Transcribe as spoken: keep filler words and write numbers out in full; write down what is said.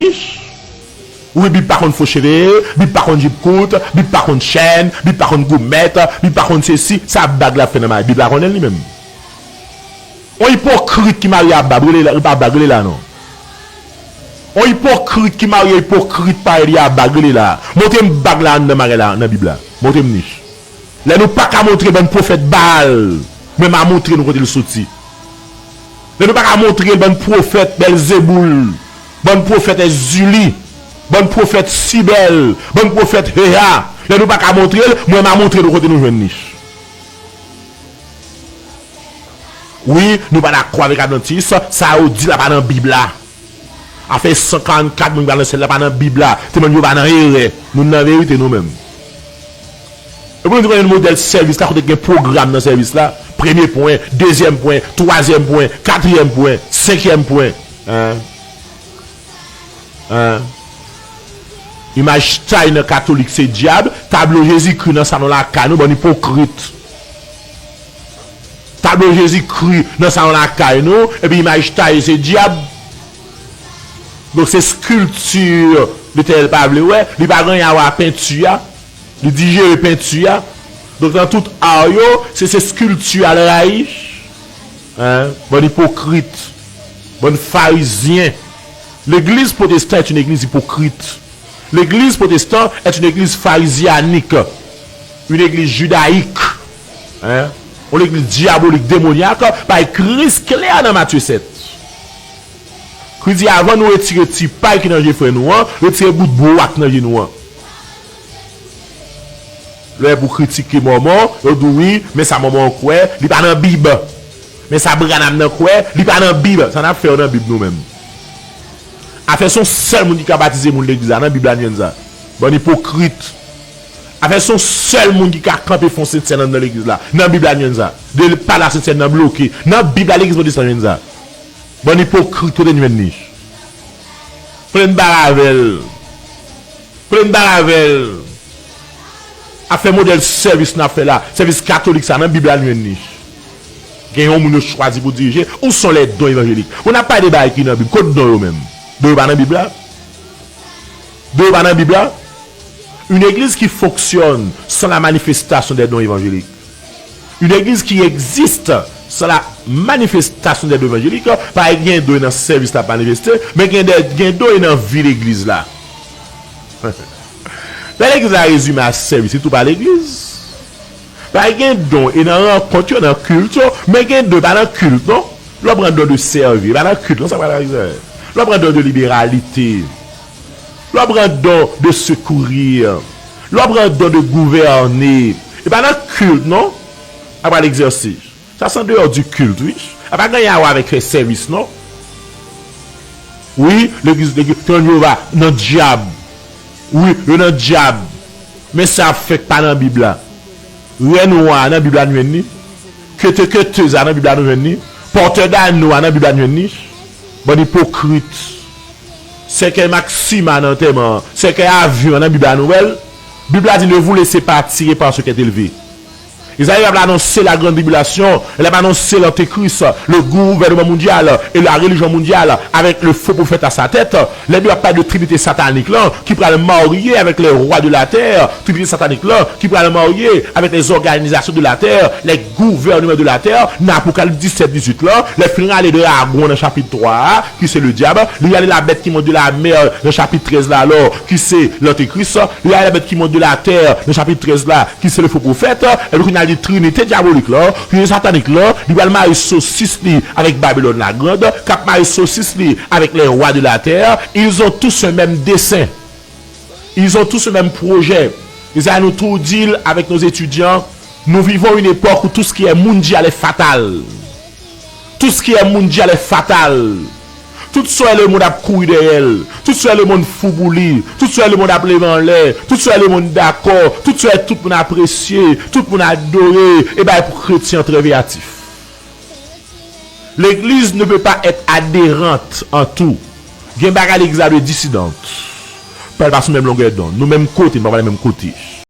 Wi, Bib pa konn fo cheve, Bib pa konn jip kout, Bib pa konn chèn, Bib pa konn goumèt, Bib pa konn sesi. Sa bag la ap fè nan may, Bib la konnen l li menm. On ipokrit ki marye a bab, rele la, pa bag, rele la non. On ipokrit ki marye ipokrit parèy li a bag, rele la. Montre m bag la anndan marye la, nan Bib la. Montre m nich. Lè nou pa ka montre bann pwofèt Baal, mwen m a montre nou kote l soti. Lè nou pa ka montre bann pwofèt Bèlzeboul, bann pwofèt Èzili, bann pwofèt Sibèl, bann pwofèt Heha, lè nou pa ka montre l, mwen m a montre nou kote nou jwenn nich. Wi, nou pa dakò avèk advantis, sa yo di la pa nan Bib la. Afè san karannkat moun ki pa nan syèl la pa nan Bib la. Temwen yo pa nan erè. Nou nan verite nou menm. Epi nou di konnen modèl sèvis la kote gen pwogram nan sèvis la. Premye pwen, dezyèm pwen, twazyèm pwen, katriyèm pwen, senkyèm pwen. Hein? Hein? Imaj tay nan katolik se dyab, tablo Jezikri nan salon lakay nou, bann ipokrit. Tablo Jezikri nan salon lakay nou, epi imaj tay se dyab. Donk se skilti Letènèl pa vle wè, li pa gen anyen a wè a penti a, li dijere penti a. Donk nan tout ar yo, se, se skilti a l rayi. Hein? Bann ipokrit, bann farizyen. L'église protestante est une église hypocrite. L'église protestante est une église pharisianique, une église judaïque, hein, une église diabolique, démoniaque, bay Kris klè nan Matye sèt. Kris di avan nou retire ti pay ki nan je frè nou an, retire bout bwa k nan je nou an. Lè pou kritike Mòmon, yo di w wi, men sa Mòmon an kwè, li pa nan Bib. Men sa Branham nan kwè, li pa nan Bib. Sa n ap fè yo nan Bib nou menm. Afè se yon sèl moun ki ka batize moun legliz la, nan Bib la n jwenn sa. Bann ipokrit. Afè se yon sèl moun ki ka kanpe fè yon sentsèn anndan legliz la, nan Bib la n jwenn sa. De pa la sentsèn nan bloke. Nan Bib la legliz pwotestan jwenn sa. Bann ipokrit kote n jwenn li? Plen bara avè l. Plen bara avè l. Afè modèl sèvis n ap fè la, sèvis katolik sa nan Bib la n jwenn li? Gen yon moun yo chwazi pou dirije, où sont les dons évangéliques? Bon, n ap pale de bagay ki nan Bib, kot don yo menm? Don yo pa nan Bib la? Don yo pa nan Bib la? Une église qui fonctionne sans la manifestation des dons évangéliques. Une église qui existe sans la manifestation des dons évangéliques, pa gen don nan sèvis la manifeste, men gen de, gen don nan vi legliz la. Lè legliz la rezime a sèvis, li tou pa legliz. Pa gen don e nan rankont yo, nan kilt yo, men gen don pa nan kilt non. Lè w pran don de sèvi, pa nan kilt non, sa pa nan kilt. Lè w pran don de liberalite, lè w pran don de sekourir, lè w pran don de gouvène, e pa nan kilt non. Apa l egzèse. Sa se andeyò di kilt wi. Sa pa gen anyen a wè avèk fè sèvis non. Wi, legliz, legliz, Temwen Jewova nan dyab. Wi, yo nan dyab. Men sa ap fèt pa nan Bib la. Rè nwa a nan Bib la n jwenn li. Kete ketez a nan Bib la nou jwenn li. Pòtè dano a nan Bib la n jwenn li. Bann ipokrit. Sèkèy Maksima nan antèman an. Sèkèy avyon an nan Bib la nou wè l. Bib la di ne vous laissez pas attirer par ce qui est élevé. Ezayi ap anonse la grande tribulation, l ap anonse lantekris, le gouvernement mondial et la religion mondiale avec le faux prophète à sa tête. Lè Bib ap pale de trinite satanik lan ki pral marye avèk les rois de la terre, trinite satanik lan ki pral marye avèk les organisations de la terre, les gouvernements de la terre, nan Apocalypse dix-sept dix-huit lan, lè fin rale dragon nan chapit twa a, ki se le dyab, li rale la bête qui monte de la mer nan chapit trèz la alò, ki se lantekris, li rale la bête qui monte de la terre nan chapit trèz la, ki se le faux prophète, epi kounye a li di trinite dyabolik lan, trinite satanik lan, li pral mare sosis li avèk Babylone la grande, k ap mare sosis li avèk les rois de la terre, ils ont tous un même dessein. Ils ont tous un même projet. Ezayi nou tou di l avèk nos étudiants, nous vivons une époque où tout ce qui est mondial est fatal. Tout ce qui est mondial est fatal. Tout sa w wè lemonn ap kouri dèyè l. Tout sa w wè lemonn fou pou li. Tout sa w wè lemonn ap leve anlè. Tout sa w wè lemonn dakò. Tout sa w wè tout moun apresye. Tout moun adore. E bagay pou kretyen an trè veyatif. Legliz ne peut pas être adhérente en tout. Gen bagay legliz la dwe disidant. Pral pa sou menm longè donn. Nou menm kote, nou pa pral menm kote.